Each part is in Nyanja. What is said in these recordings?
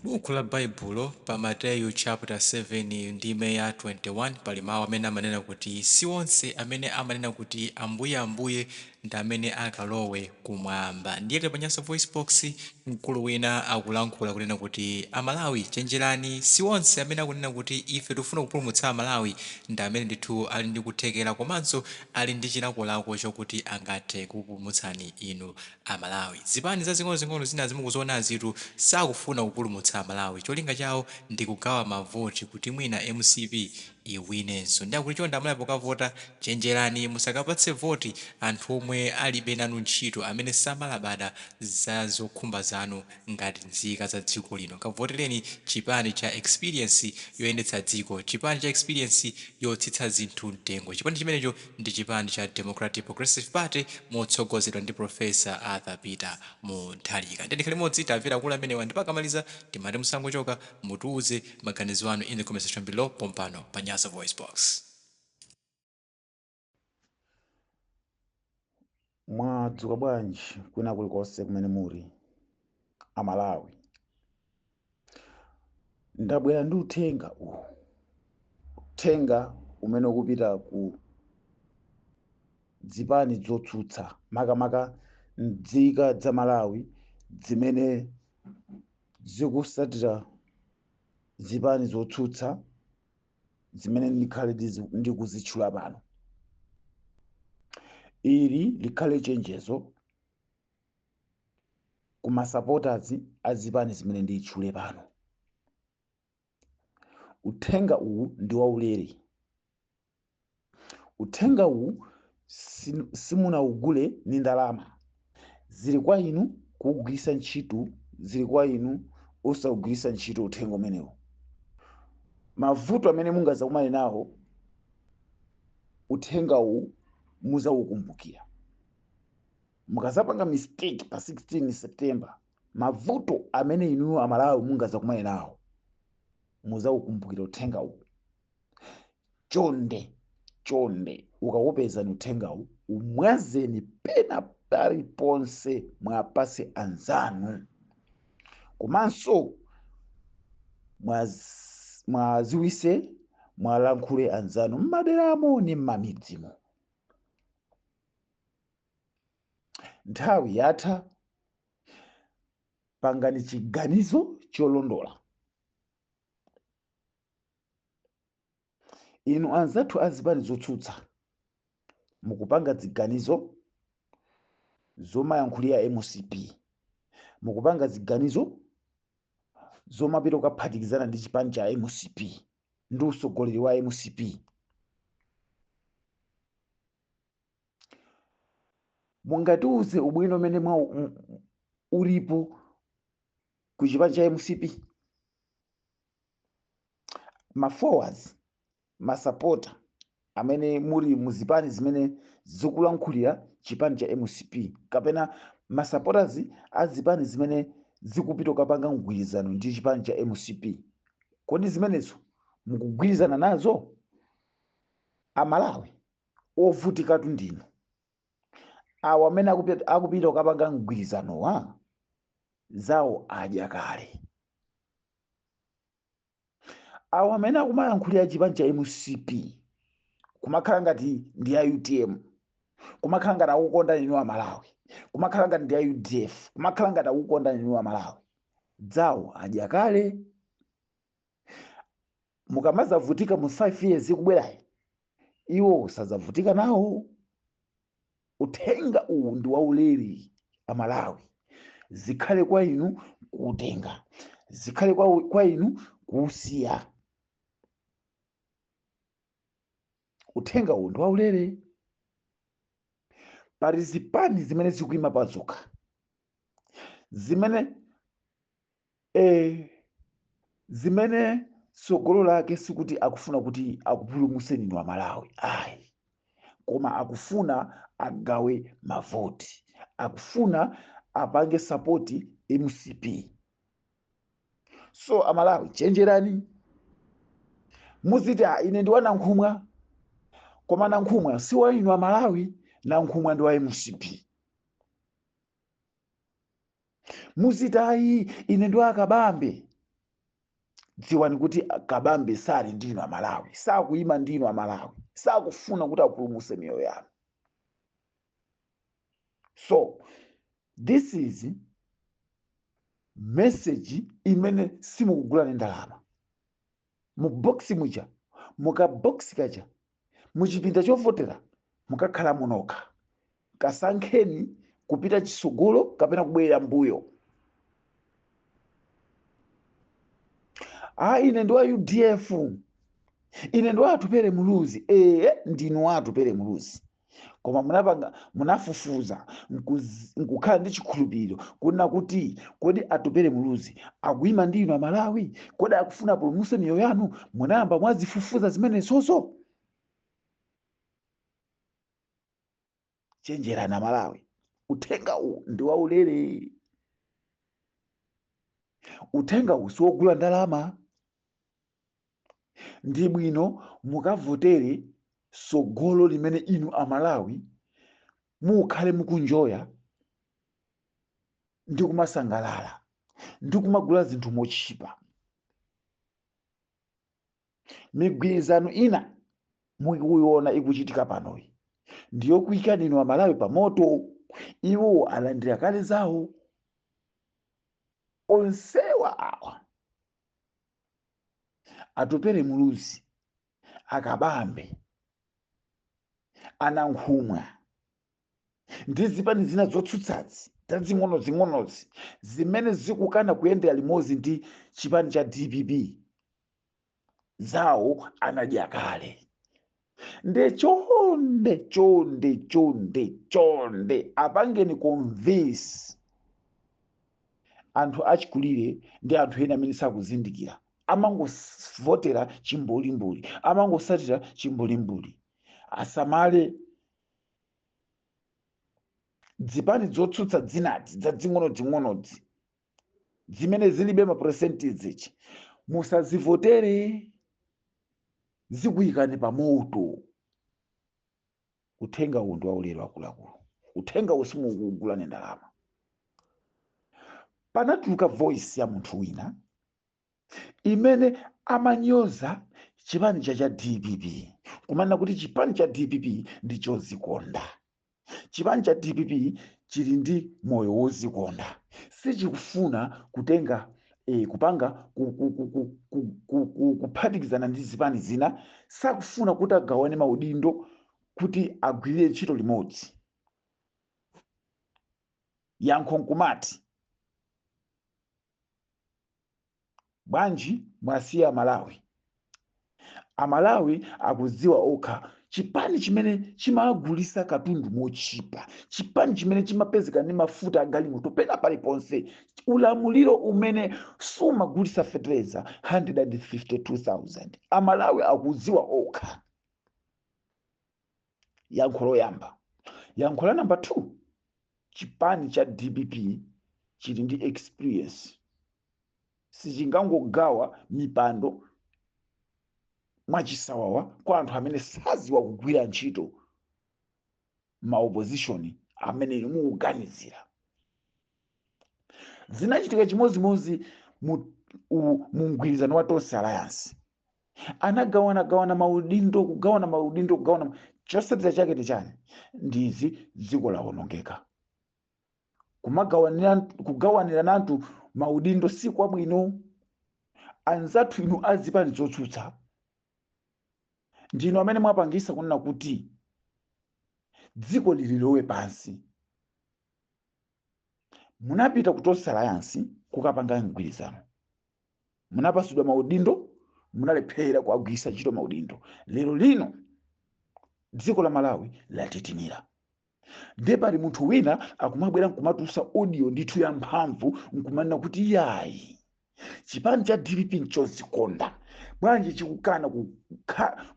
Buku la Baibulo pa Mateyu chapter 7 ndime ya 21 pali mawu amene amanena kuti si onse amene amanena kuti Ambuye Ambuye ndi amene akalowe kumwamba. Ndiye tili pa Nyasa VoiceBox, mkulu wina akulankhula kunena kuti Amalawi chenjerani, si onse amene akunena kuti ife tikufuna kupulumutsa Amalawi ndi amene ndithu ali ndi kuthekera komanso ali ndi chilakolako chokuti angathe kukupulumutsani inu Amalawi. Zipani zazing'onozing'ono zinazi mukuzionazitu sakufuna kupulumutsa Amalawi. Cholinga chawo ndi kugawa mavoti kuti mwina mcp iwinenso. Ndiye akuti chonde Amalawi pokavota chenjerani musakapatse voti anthu omwe alibe nanu ntchito amene samalabada za zokhumba zanu ngati nzika za dziko lino. Kavotereni chipani cha experience yoyendetsa dziko, chipani cha experience yotsitsa zinthu mtengo. Chipani chimenecho ndi chipani cha Democratic Progressive Party motsogozedwa ndi Prof. Arthur Peter Mutharika. Ndiye tikhale limodzi tamvera akulu amenewa ndipo akamaliza timati musangochoka mutiuze maganizo anu in the comment section below pompano pa Nyasa VoiceBox. Mwadzuka bwanji kwina kulikonse kumene muli Amalawi? Ndabwera ndi uthenga uwu, uthenga umene ukupita ku zipani zotsutsa, makamaka nzika za Malawi zimene zikusatira zipani zotsutsa zimene ndikhale ndikuzitchula pano. Ili likhale chenjezo ku masupporters a zipani zimene nditchule pano. Uthenga uwu ndi waulere. Uthenga uwu simunaugule ni ndalama. Zili kwa inu kuugwiritsa ntchito, zili kwa inu osaugwiritsa ntchito uthenga umenewu. Mavuto amene mungazakumane nawo, uthenga uwu muzaukumbukira. Mukazapanga mistake pa 16 September, mavuto amene inuyo Amalawi mungazakumane nawo, muzaukumbukira uthenga uwu. Chonde chonde, ukakupezani uthengawu, umwazeni pena paliponse, mwapase anzanu, komanso mwaziwise, mwalankhule anzanu mmaderamo ni mmamidzimo. Nthawi yatha, pangani chiganizo cholondola. Inu anzathu a zipani zotsutsa mukupanga ziganizo zomayankhulira MCP, mukupanga ziganizo zomapita kukaphatikizana ndi chipani cha MCP ndi usogoleri wa MCP. Mungatiuze ubwino umene ulipo ku chipani cha MCP? Ma followers, masapota amene muli muzipani zimene zikulankhulira chipani cha MCP, kapena masupporters a zipani zimene zikupita kukapanga mgwirizano ndi chipani cha MCP, kodi zimenezo mukugwirizana nazo? Amalawi ovutikatu ndinu. Awo amene akupita kukapanga mgwirizanowa zawo adya kale. Awo amene akumayankhulira chipani cha MCP kumakhala ngati ndi a UTM, kumakhala ngati akukonda inu Amalawi, kumakhala ngati ndi a UDF, kumakhala ngati akukonda inu Amalawi, zawo adya kale. Mukamazavutika mu 5 years ikubwerayi, iwo sazavutika nawo. Uthenga uwu ndi waulere Amalawi, zikhale kwa inu kuutenga, zikhale kwa inu kuusiya. Uthenga uwu ndi waulere. Pali zipani zimene zikuyima pazokha, zimene tsogolo lake sikuti akufuna kuti akupulumutseni inu Amalawi, ayi, koma akufuna agawe mavoti, akufuna apange support MCP. So Amalawi chenjerani, muziti ine ndi wa Nankhumwa, koma Nankhumwa si wa inu Amalawi, Nankhumwa ndi wa MCP. Muziti ayi, ine ndi wa Akabambe, Dziwani kuti Kabambe sali ndinu Amalawi, sakuyima ndinu Amalawi, sakufuna kuti apulumuse miyoyo yanu. So this is message imene simukugula ndi ndalama. Mu box muja, muka box kaja, muchipinda chovotera mukakhala munokha. Kasankheni kupita chisogolo kapena kubwerera mbuyo. Ah, ine ndi wa UDF, ine ndi wa Atupele Muluzi. Ee, ndinu wa Atupele Muluzi, koma munapanga, munafufuza nkukhala ndi chikhulupiriro kunena kuti kodi Atupele Muluzi akuyima ndi inu Amalawi? Kodi akufuna apulumuse miyoyo yanu? Munayamba mwazifufuza zimenezozo? Chenjerani Amalawi, uthenga uwu ndi waulere, uthenga uwu siwogula ndalama. Ndi bwino mukavotere sogolo limene inu Amalawi mukhale mukunjoya ndi kumasangalala ndi kumagula zinthu motchipa. Migwirizano ina mukuiona ikuchitika panoyi ndiyokuyikani inu Amalawi pa moto. Iwo alandira kale zawo onsewa awa, Atupele Muluzi, Akabambe, Anankhumwa ndi zipani zina zotsutsazi zazing'onozing'onozi zimene zikukana kuyendera limodzi ndi chipani cha DPP, zawo anadya kale. Nde chonde chonde chonde chonde apangeni convince anthu achikulire ndi anthu ena amene sakuzindikira, amangovotera chimbulimbuli, amangosatira chimbulimbuli, asamale zipani zotsutsa zinazi zazing'ono-zing'onodzi zimene zilibe ma percentage, musazivotere, zikuyikani pa moto. Uthenga uwu ndi waulere akuluakulu, uthenga uwu simukugula ndi ndalama. Panatuluka voice ya munthu wina imene amanyoza chipani cha DPP, kumanena kuti chipani cha DPP ndi chozikonda, chipani cha DPP chili ndi moyo wozikonda, sichikufuna kutenga kupanga kuphatikizana ndi zipani zina, sakufuna kuti agawane maudindo kuti agwirire ntchito limodzi. Yankho nkumati bwanji mwasiya Amalawi? Amalawi akudziwa okha chipani chimene chimagulisa katundu mochipa, chipani chimene chimapezeka ndi mafuta agalimoto pena paliponse, ulamuliro umene sumagulisa fertilizer 152,000. Amalawi akudziwa okha. Yankho loyamba. Yankho la namba 2, chipani cha DPP chili ndi experience, sichingangogawa mipando mwachisawawa kwa anthu amene saziwa kugwira ntchito ma opposition amene mukuganizira. Zinachitika chimozimozi mu mgwirizano wa Tonse Alliance, anagawanagawana maudindo, kugawana maudindo, kugawana. Chotsatira chake ndi chani? Ndizi dziko lawonongeka. Kugawanira anthu maudindo si kwabwino. Anzathu inu azipani zotsutsa ndinu amene mwapangisa kunena kuti dziko lililowe pansi. Munapita ku Tonse Alliance kukapanga mgwirizano, munapasidwa maudindo, munalephera kuagwiritsa ntchito maudindo. Lero lino dziko la Malawi latitimira. Ndiye pali munthu wina akumabwera nkumatulutsa audio ndithu ya mphamvu nkumanena kuti yayi, chipani cha DPP nchozikonda, bwanji chikukana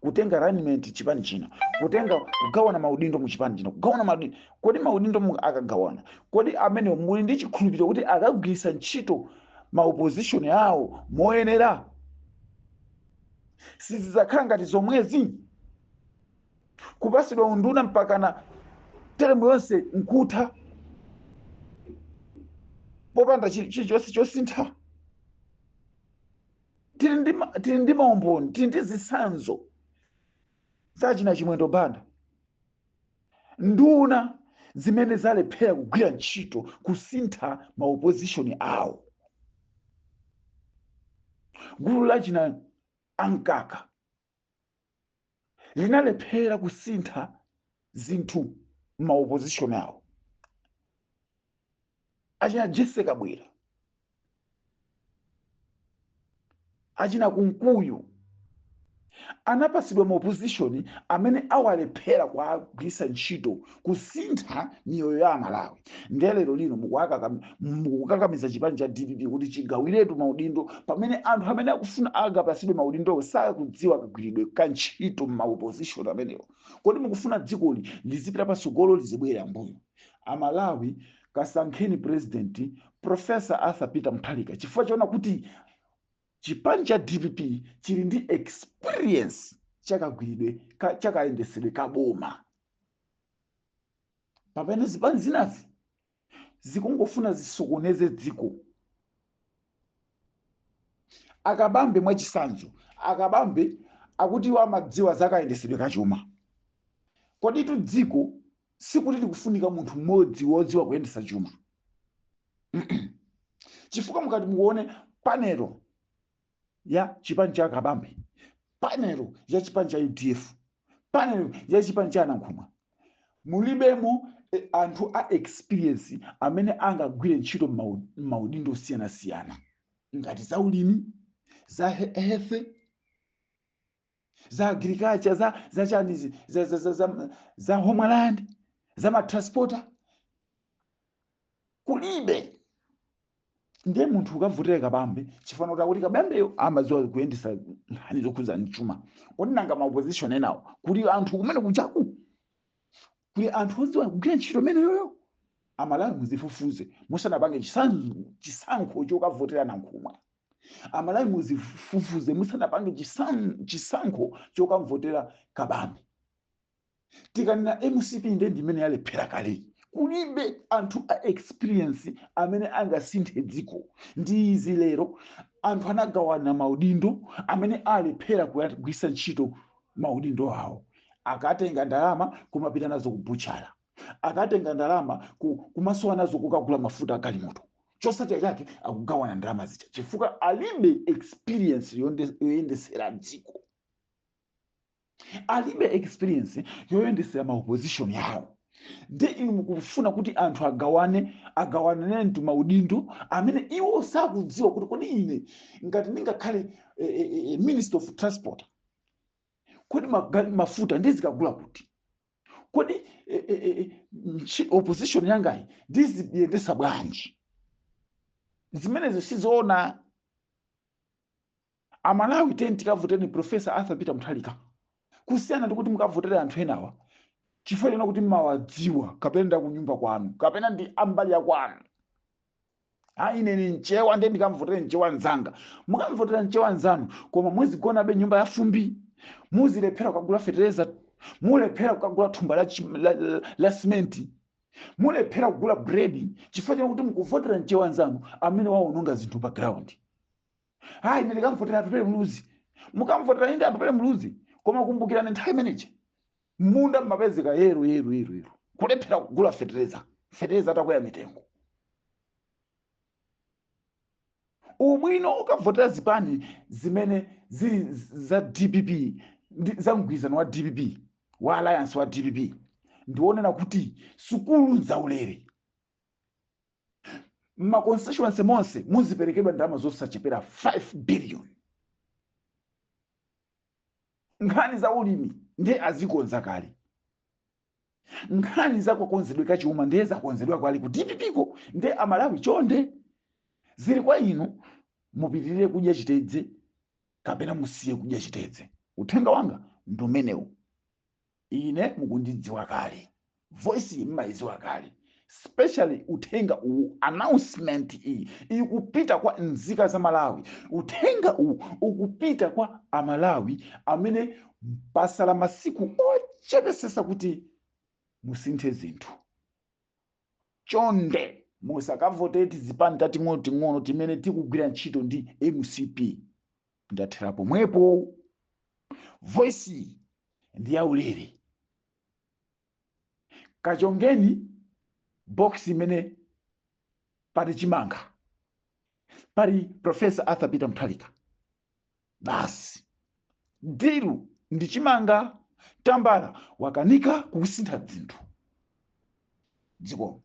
kutenga running chipani china, kutenga kugawana maudindo mu chipani china, kugawana maudindo? Kodi maudindo akagawana, kodi amene muli ndi chikhulupiriro kuti akagwiritsa ntchito ma opposition awo moyenera? Sizidzakhala ngati zomwezi, kupasidwa unduna mpakana teremu yonse nkutha popanda chilichonse chosintha? Tili ndi maumboni, tili ndi zitsanzo zachina Chimwendo Banda, nduna zimene zalephera kugwira ntchito kusintha maopposition awo. Gulu lachina Ankaka linalephera kusintha zinthu maopposition awo. Achina Jesse Kabwira, achina Kunkuyu anapasidwa maopposition amene awalephera kuagwiritsa ntchito kusintha miyoyo ya Amalawi. Ndiye lero lino mukukakamiza chipani cha DPP kuti chigawiretu maudindo, pamene anthu amene akufuna agapasidwe maudindowo sakudziwa kagwiridwe ka ntchito m'maopposition amenewo. Kodi mukufuna dzikoli lizipita patsogolo, lizibwera mbuyo? Amalawi, kasankheni President Professor Arthur Peter Mutharika, chifukwa choona kuti chipani cha DPP chili ndi experience chakagwiridwe chakayendesedwe ka boma, pamene zipani zinazi zikungofuna zisokoneze dziko. Akabambe mwachisanzo, Akabambe akuti iwo amadziwa zakayendesedwe kachuma. Koditu dziko sikuti likufunika munthu mmodzi wodziwa kuyendesa chuma, chifukwa mukati mukuone panel ya chipani cha Kabambe, panel ya chipani cha UDF, panel ya chipani cha Anankhumwa, mulibemo anthu a experience amene angagwire ntchito m'maudindo osiyanasiyana ngati za ulimi, za health, za agriculture, za chani, za homeland, za matransporter, kulibe. Ndiye munthu ukavotera Kabambe chifukwa kuti Kabambeyo amadziwa kuyendesa nkhani zokhuza mchuma, kodi nanga ma opposition enawo, kuli anthu kumene kuchaku, kuli anthu odziwa kugwira ntchito imeneyoyo? Amalawi, muzifufuze musanapange chisankho chokavotera Nankhumwa. Amalawi, muzifufuze musanapange chisankho chokamvotera Kabambe. Tikanena MCP, nde ndimene yalephera kale, kulibe anthu a experience amene angasinthe dziko. Ndi izi lero anthu anagawana maudindo amene alephera kugwiritsa ntchito maudindo awo. Akatenga ndalama kumapita nazo kubutchala, akatenga ndalama kumasowa nazo kukagula mafuta agalimoto. Chotsatira chake akugawana ndalama zija chifukwa alibe experience yoyendesera dziko, alibe experience yoyendesera ma opposition yawo. Ndi inu mukufuna kuti anthu agawanane mtu maudindo amene iwo sakudziwa kuti kodi ine ngati ndingakhale minister of transport, kodi mafuta ndizikagula kuti? Kodi opposition yangayi ndiziyendesa bwanji? Zimenezo sizoona. Amalawi, teni tikavoteni Professor Arthur Peter Mutharika, kusiyana ndi kuti mukavotere anthu enawa chifukwa chona kuti mmawadziwa, kapena ndi akunyumba kwanu, kapena ndi ambali ya kwanu. Ha, ine ni Mchewa, ndiye ndikamvotere Mchewa mzanga. Mukamvotera Mchewa mzanu, koma muzigonabe nyumba ya fumbi, muzilephera kukagula fetereza, mulephera kukagula thumba la simenti, mulephera kugula bredi, chifukwa chona kuti mukuvotera Mchewa mzanu amene waononga zinthu pa ground. Hayi, ine ndikamvotera Atupele Muluzi. Mukamvotera inde Atupele Muluzi, koma kumbukirani nthawi imeneyi munda mmapezeka yellow yellow yellow yellow, kulephera kugula fetereza, fetereza atakwera mitengo. Ubwino ukavotera zipani zimene zili za DPP ndi za mgwirizano wa DPP, wa alliance wa DPP, ndionena kuti sukulu nzaulere, ma constituency monse muziperekedwa ndalama zosachepera 5 billion. Nkhani za ulimi ndiye azikonza kale, nkhani za kakonzedwe kachuma ndiye zakonzedwa kale ku DPP ko. Ndiye Amalawi, chonde, zili kwa inu, mupitirire kudya chitedze kapena musiye kudya chitedze. Uthenga wanga ndi umenewu. Ine mukundidziwa kale, voice iyi mmayidziwa kale, especially uthenga uwu, announcement iyi ikupita kwa nzika za Malawi. Uthenga uwu ukupita kwa Amalawi amene pasala masiku ochepesesa kuti musinthe zinthu. Chonde, musakavoteti zipani tating'onoting'ono timene tikugwira ntchito ndi MCP. Ndathera pomwepo. Voice ndi yaulere. Kachongeni box imene pali chimanga, pali Professor Arthur Peter Mutharika, basi, deal ndi chimanga. Tambala wakanika kukusintha zinthu dziko.